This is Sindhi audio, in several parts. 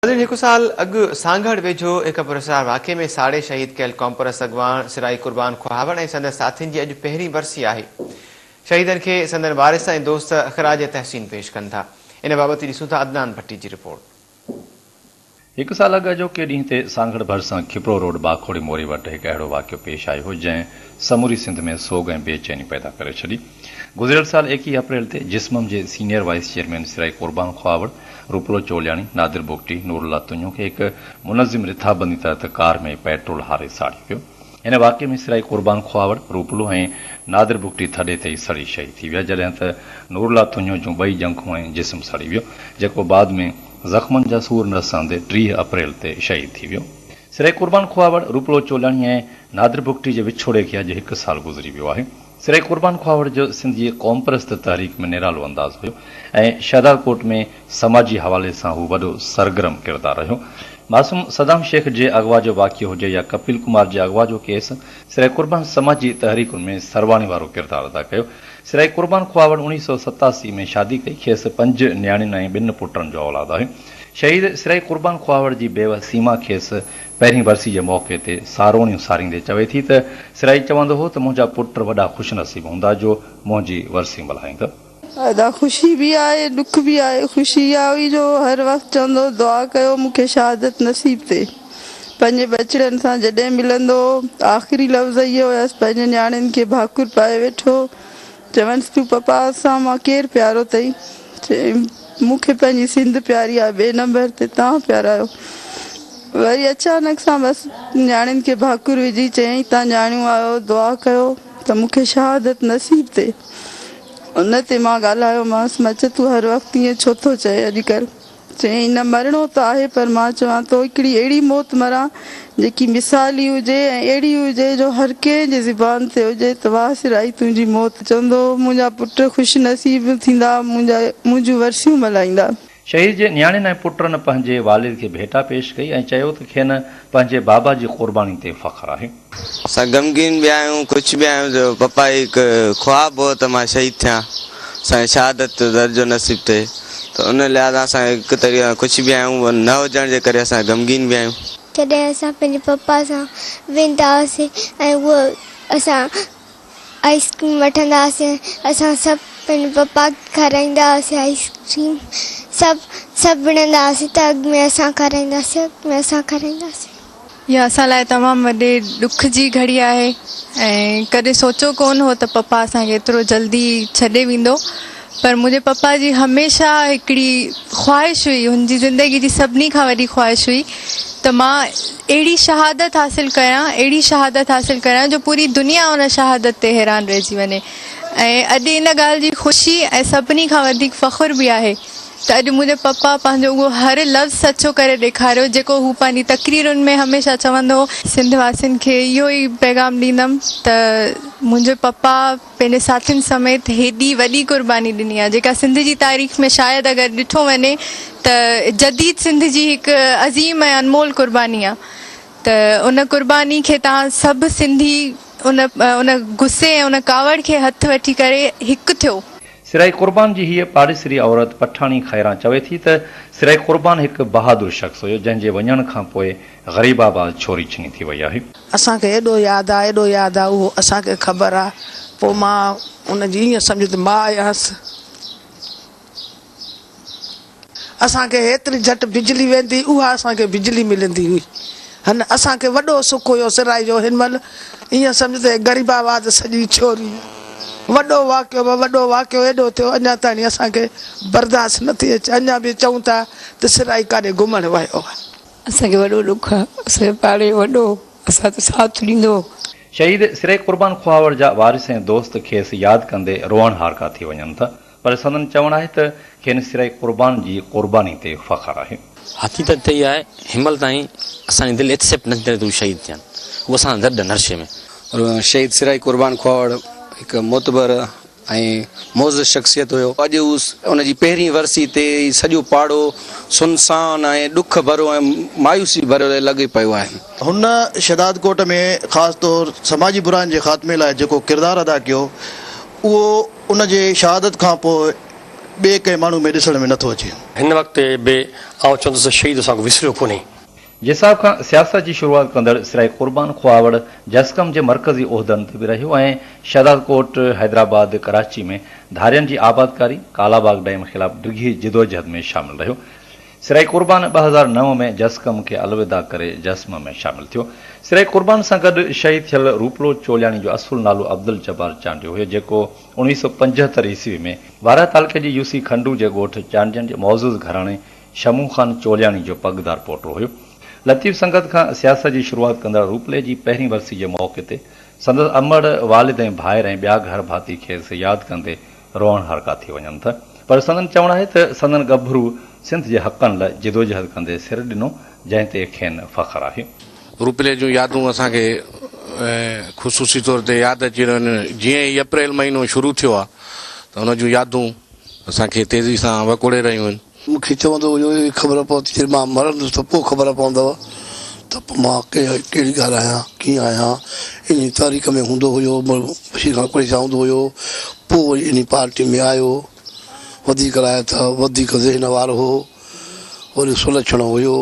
ناظرين هڪ سال اڳ سانگهڙ ويجهو هڪ پراسرار واقعي ۾ ساڙي شهيد ڪيل قومپرست اڳواڻ سرائي قربان کهاوڙ ۽ سندس ساٿين جي اڄ پهرين ورسي آهي. شهيدن کي سندن وارث ۽ دوست خراج تحسين پيش ڪن ٿا. ان بابت ڏسون ٿا عدنان ڀٽي جي رپورٽ. هڪ سال اڳ اڄوڪي ڏينهن تي سانگهڙ ڀرسان کپرو روڊ باکوڙي موري وٽ هڪ اهڙو واقعو پيش آيو هو جنهن سموري سنڌ ۾ سوڳ ۽ بي چيني پيدا ڪري ڇڏي. گذريل سال ايڪيهه اپريل تي جسمم جي سينيئر وائيس چيئرمين سرائي قربان خواوڙ، روپلو چولياڻي، نادر بگٽي، نورالله تنيو کي هڪ منظم رٿابندي تحت ڪار ۾ پيٽرول هاري ساڙيو ويو. هن واقعي ۾ سرائي قربان خواوڙ، روپلو ۽ نادر بگٽي ٿڏي تي ئي سڙي شهيد ٿي ويا، جڏهن ته نورالله تنيو جون ٻئي ڄنگهون ۽ جسم سڙي ويو، جيڪو بعد ۾ زخمن جا سور نه سهندي 30 اپريل تي شهيد ٿي ويو. سرائي قربان خواوڙ، روپلو چولياڻي ۽ نادر بگٽي جي وڇوڙي کي اڄ هڪ سال گذري ويو آهي. سرائي قربان کهاوڙ جو سنڌ جي قومپرست تحريڪ ۾ نرالو انداز هيو ۽ شهدادڪوٽ ۾ سماجي حوالي سان هو وڏو سرگرم ڪردار رهيو. معصوم صدام شيخ جي اغوا جو واقعو هجي يا ڪپيل ڪمار جي اغوا جو ڪيس، سرائي قربان سماجي تحريڪن ۾ سرواڻي وارو ڪردار ادا ڪيو. سرائي قربان کهاوڙ 1987 ۾ شادي ڪئي، کيس پنج نياڻين ۽ ٻن پٽن جو اولاد آهي. شهيد سرائي قربان کهاوڙ جي بيوه سيما کيس پهرين ورسي جي موقعي تي ساروڻيون ساريندي چوي ٿي ته سرائي چوندو هو ته منهنجا پٽ وڏا خوش نصيب هوندا جو منهنجي ورسي ملهائيندا. ادا خوشي به آهي ڏک به آهي خوشي اها هئي جو هر وقت چوندو هو دعا ڪيو مون کي شهادت نصيب ٿئي پنهنجي ٻچڙن سان جڏهن ملندو هو آخري لفظ اهي هيس پنهنجي نياڻين کي ڀاڪر پائي ويٺو هو چونس تون پپا اسان مان ڪير پيارو اٿئي؟ چيائين مون کي پنهنجي سنڌ پياري آهي ٻئي نمبر تي توهان پيارا آهيو. وري اچانڪ سان بس نياڻين کي ڀاڪر وجهي چيائين توهان نياڻيون آهيو دعا ڪيو ته مون کي شهادت نصيب ٿئي. ان تي مان ڳالهايومانس مان چيو تون هر وقت ائين ڇو ٿو چئين اڄڪلهه؟ چيائين، نه مرڻو ته آهي پر مان چوان ٿو هڪڙي اهڙي موت مران جيڪي مثالي هجي ۽ اهڙي هجي جو هر ڪنهن جي زبان تي هجي ته واهه سرائي تنهنجي موت. چوندو هو، منهنجا پٽ خوش نصيب ٿيندا، منهنجا منهنجون ورسيون ملهائيندا. شهيد جي نياڻين ۽ پٽن پنهنجي والد کي ڀيٽا پيش ڪئي ۽ چيو ته کين پنهنجي بابا جي قرباني تي فخر آهي. اسان غمگين به آهيون خوش به آهيون جو پپا جي هڪ خواب هو ته مان شهيد ٿيان اسان کي شهادت جو درجو نصيب ٿئي ته ان لحاظ سان اسان هڪ طريقي سان خوش به آهيون نه هجڻ جي ڪري اسان غمگين به آهيون. جڏهن اسان پنهنجي پپا سان ويندا هئاسين ۽ اهو اسان آئس ڪريم وٺندا هئاسين اسان سڀ پنهنجي پپا کي کارائيندا هئاسين آئس ڪريم سڀ سڀ وڙهندا هئاسين ته اڳ ۾ اسان کارائينداسين اڳ ۾ اسان کارائينداسين. اها اسان لاء تمام وڏي ڏک جي گهڙي آهي ۽ ڪڏهن سوچيو ڪونه هو ته پپا اسان کي ايترو جلدي ڇڏي ويندو پر منهنجي پپا جي هميشه هڪڙي خواهش هئي هن جي زندگي جي سڀني کان وڏي خواهش هئي ته مان اهڙي شهادت حاصل ڪيان اهڙي شهادت حاصل ڪريان جو پوري دنيا ان شهادت تي حيران رهجي وڃي ۽ اڄ ان ڳالهه جي خوشي ۽ سڀني کان وڌيڪ فخر به آهي ته اڄ منهنجي پپا پنهنجو اهو هر لفظ سچو ڪري ڏيکاريو جيڪو هو پنهنجي تقريرن ۾ هميشه چوندو هو. سنڌ واسين کي اهو ئي پيغام ڏيندم ته منهنجي پپا پنهنجي ساٿين سميت هيڏي وڏي قرباني ڏني آهي جيڪا سنڌ جي تاريخ ۾ شايد اگر ڏٺو وڃي ته جديد سنڌ جي هڪ عظيم ۽ انمول قرباني آهي ته ان قرباني کي توهان سڀ سنڌي ان ان غصي ۽ ان ڪاوڙ کي هٿ وٺي ڪري هڪ ٿيو. سرائي قربان جي هيء پاڙيسري عورت پٺاڻي خيران چوي ٿي ته سرائي قربان هڪ بهادر شخص هيو جنهن جي وڃڻ کان پوء غريب آباد ڇوري ڇني ٿي وئي آهي. اسان کي ايڏو ياد آ ايڏو ياد آ اهو اسان کي خبر آ پوء مان ان جي ائين سمجهه ته ماء آهيانس. اسان کي هيتري جهٽ بجلي ويندي اها اسان کي بجلي ملندي هئي. هن اسان کي وڏو سک هيو سرائي جو هن مهل ائين سمجهه ته غريب آباد سڄي ڇوري وڏو واقعو به وڏو واقعو ايڏو ٿيو اڃا تائين اسان کي برداشت نه ٿي اچي اڃا به چئون ٿا ته سرائي ڪاڏي گهمڻ ويو آ. اسان کي وڏو ڏک آ اسان جو پاڙي جو وڏو اسان جو ساٿ ڏيندو هو. شهيد سري قربان کهاوڙ جا وارث ۽ دوست کيس ياد ڪندي روئڻهارڪا ٿي وڃن ٿا پر سندن چوڻ آهي ته کين سري قربان جي قرباني تي فخر آهي. حقيقت ته اها آهي هنمهل تائين اسان جي دل ايڪسيپٽ نه ٿي ڪري ته هو شهيد ٿيا آهن هو اسان سان گڏ آهن هر شيء ۾. شهيد سرائي قربان کهاوڙ هڪ معتبر ۽ معزز شخصيت هيو. اڄ هو ان جي پهرين ورسي تي هي سڄو پاڙو سنسان ۽ ڏک ڀريو ۽ مايوسي ڀريو لڳي پيو آهي. هن شهدادڪوٽ ۾ خاص طور سماجي براين جي خاتمي لاء جيڪو ڪردار ادا ڪيو اهو ان جي شهادت کان پوء ٻئي ڪنهن ماڻهو ۾ ڏسڻ ۾ نٿو اچي. هن وقت به آئون چوندس ته شهيد اسان کان وسريو ڪونهي. جساب کان سياست جي شروعات ڪندڙ سرائي قربان خواوڙ جسقم جي مرڪزي عهدن تي به رهيو ۽ شهدادڪوٽ، حيدرآباد، ڪراچي ۾ ڌارين جي آبادڪاري، ڪالاباغ ڊيم خلاف ڊگهي جدوجهد ۾ شامل رهيو. سرائي قربان 2009 ۾ جسقم کي الوداع ڪري جسم ۾ شامل ٿيو. سرائي قربان سان گڏ شهيد ٿيل روپلو چولياڻي جو اصل نالو عبدالجبار چانڊيو هيو جيڪو 1975 عيسوي ۾ وارهه تعلقي جي يوسي کنڊو جي ڳوٺ چانڊين جي معزز گهراڻي شمون خان چولياڻي جو پڳدار پوٽو هيو. لطيف سنگت کان سياست جي شروعات ڪندڙ روپلي جي پهرين ورسي جي موقعي تي سندس امڙ، والد ۽ ڀائر ۽ ٻيا گهر ڀاتي کيس ياد ڪندي روئڻهارڪا ٿي وڃن ٿا پر سندن چوڻ آهي ته سندن ڳڀرو سنڌ جي حقن لاء جدوجهد ڪندي سر ڏنو جنهن تي کين فخر آهي. روپلي جون يادون اسان کي خصوصي طور تي ياد اچي رهيون آهن. جيئن ئي اپريل مهينو شروع ٿيو آهي ته ان جون يادون اسان کي تيزي سان وڪوڙي رهيون آهن. مون کي چوندو هيو اهي خبر پوندي جڏهن مان مرندس ته پوء خبر پوندو ته پوء مان ڪهڙي ڳالهه آهيان ڪيئن آهيان انهي تحريڪ ۾ هوندو هيو بشير خان قريشي سان هوندو هيو پوء وري انهي پارٽي ۾ آيو وڌيڪ لاء ته وڌيڪ ذهن وارو هو وري سلڇڻو هيو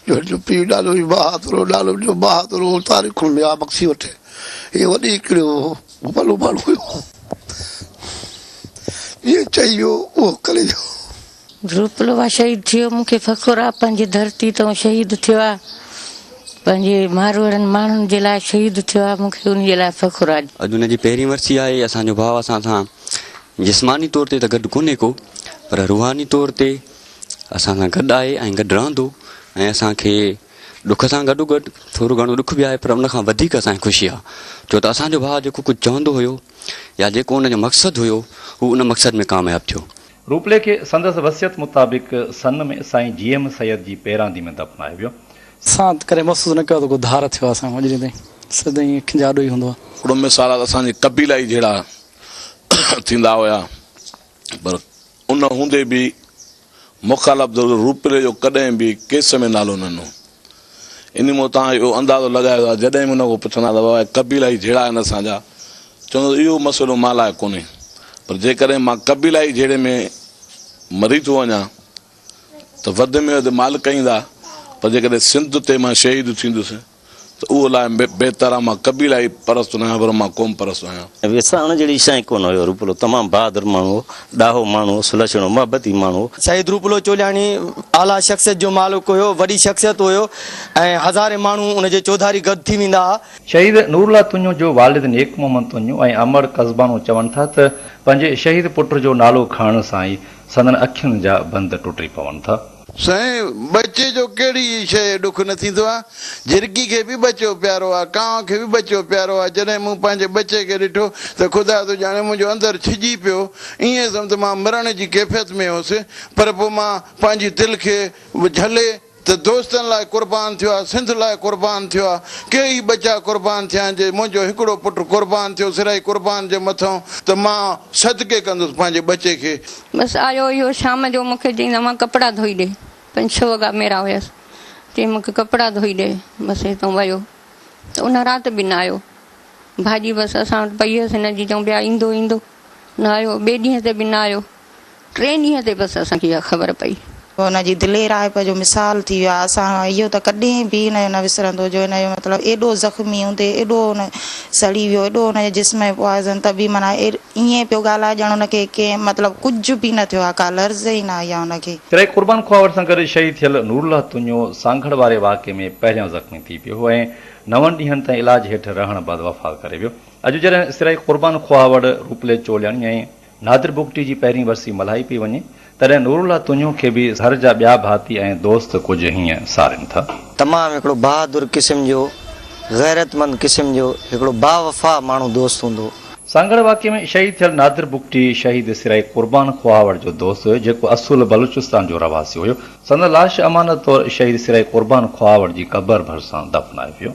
جو هن جو پيء ڏاڍو ئي بهادر هو ڏاڍو بهادر هو تاريخن ۾ آ بخشي وٺي هي وڏي هڪڙو ڀلو ماڻهو هيو. جيئن چئي ويو اهو ڪري ويو. روپلو آ شهيد ٿيو مون کي فخر آ پنهنجي ڌرتي تون شهيد ٿيو آ پنهنجي ماروئڙن ماڻهن جي لاء شهيد ٿيو آ مون کي ان جي لاء فخر آ. اڄ ان جي پهرين ورسي آهي اسان جو ڀاء اسان سان جسماني طور تي ته گڏ ڪونهي ڪو پر روحاني طور تي اسان سان گڏ آهي ۽ گڏ رهندو ۽ اسان کي ڏک سان گڏوگڏ ٿورو گهڻو ڏک به آهي پر ان کان وڌيڪ اسان کي خوشي آهي ڇو ته اسان جو ڀاء جيڪو ڪجهه چوندو هيو يا جيڪو ان جو مقصد هيو هو ان مقصد ۾ ڪامياب ٿيو. روپلي کي سندس وصيت مطابق سن ۾ سائين جي ايم سيد جي پيراندي ۾ دفنايو ويو. اسان ڪڏهن محسوس نه ڪيو ته ڪو ڌار ٿيو آهي اسان کان اڄ ڏينهن تائين سدائين اکين جي آڏو ئي هوندو آهي. هڪڙو مثال آهي ته اسان جي قبيلائي جهيڙا ٿيندا هيا پر ان هوندي به مخالف ڌر روپلي جو ڪڏهن به ڪيس ۾ نالو نه ڏنو. انهي مان توهان اهو اندازو لڳايو ٿا جڏهن به ان کان پڇندا ته بابا قبيلائي جهيڙا آهن اسان جا چوندو ته اهو مسئلو مان لاء ڪونهي پر جيڪڏهن مان قبيلائي جهيڙي ۾ مري ٿو وڃان ته وڌ ۾ وڌ مالڪ ايندا پر جيڪڏهن سنڌ تي مان شهيد ٿيندس ته اهو لاء بهتر آهي، مان قبيلائي پرست ناهيان پر مان قوم پرست آهيان. وساڻ جهڙي شيء ڪونه هيو. روپلو تمام بهادر ماڻهو هو، ڏاهو ماڻهو هو، سلڇڻو محبتي ماڻهو هو. شهيد روپلو چولياڻي اعليٰ شخصيت جو مالڪ هيو، وڏي شخصيت هيو ۽ هزارين ماڻهو ان جي چوڌاري گڏ ٿي ويندا ها. شهيد نورالله تنيو جو والد نيڪ محمد تنيو ۽ امڙ قزبانو چون ٿا ته پنهنجي شهيد پٽ جو نالو کڻڻ سان ئي سندن اکين جا بند ٽٽي پون ٿا. سائين ٻچي جو ڪهڙي شيء ڏک نه ٿيندو آ. جهرڪي کي به ٻچو پيارو آ، ڪانء کي به ٻچو پيارو آ. جڏهن مون پنهنجي ٻچي کي ڏٺو ته خدا ٿو ڄاڻي منهنجو اندر ڇڄي پيو. ائين سمجهه ته مان مرڻ جي ڪيفيت ۾ هوس. پر پوء مان پنهنجي دل کي جهلي ته دوستن لاء قربان ٿيو آ، سنڌ لاء قربان ٿيو آ. ڪيئي ٻچا قربان ٿيا آهن، جي منهنجو هڪڙو پٽ قربان ٿيو سرائي قربان جي مٿئون ته مان صدقي ڪندس پنهنجي ٻچي کي. بس آيو اهو شام جو مون کي چيائين امان ڪپڙا ڌوئي ڏي. پنج ڇهه وڳا ميرا هيس. چيائين مون کي ڪپڙا ڌوئي ڏي. بس هتان ويو ته ان رات به نه آيو. ڀاڄي بس اسان وٽ پئي هيس هن جي چئون پيا ايندو ايندو نه آيو. ٻئي ڏينهن تي به نه آيو. ٽئين ڏينهن تي بس اسان کي اها خبر پئي. هن جي دليرائپ جو مثال ٿي ويو آهي. اسان کان اهو ته ڪڏهن به هن جو نه وسرندو جو هن جو مطلب ايڏو زخمي هوندي ايڏو هن سڙي ويو ايڏو هن جي جسم ۾ پوائزن ته به معنيٰ ائين پيو ڳالهائي ڄڻ هن کي ڪنهن مطلب ڪجهه به نه ٿيو آهي ڪا لرز ئي نه آئي آهي هن کي. سرائي قربان خواوڙ سان گڏ شهيد ٿيل نورالله تنيو سانگهڙ واري واقعي ۾ پهريان زخمي ٿي پيو هو ۽ نون ڏينهن تائين علاج هيٺ رهڻ بعد وفات ڪري ويو. اڄ جڏهن سرائي قربان خواوڙ، روپلي چولياڻي ۽ نادر بگٽي جي پهرين ورسي ملهائي پئي وڃي، تڏهن نورالله تنيو کي به گهر جا ٻيا ڀاتي ۽ دوست ڪجهه هيئن سارين ٿا. تمام هڪڙو بهادر قسم جو، غيرتمند قسم جو، هڪڙو باوفا ماڻهو دوست هوندو هو. سانگهڙ واقعي ۾ شهيد ٿيل نادر بگٽي شهيد سرائي قربان خواوڙ جو دوست هيو، جيڪو اصل بلوچستان جو رهواسي هيو. سندس لاش امانت طور شهيد سرائي قربان خواوڙ جي قبر ڀرسان دفنايو ويو.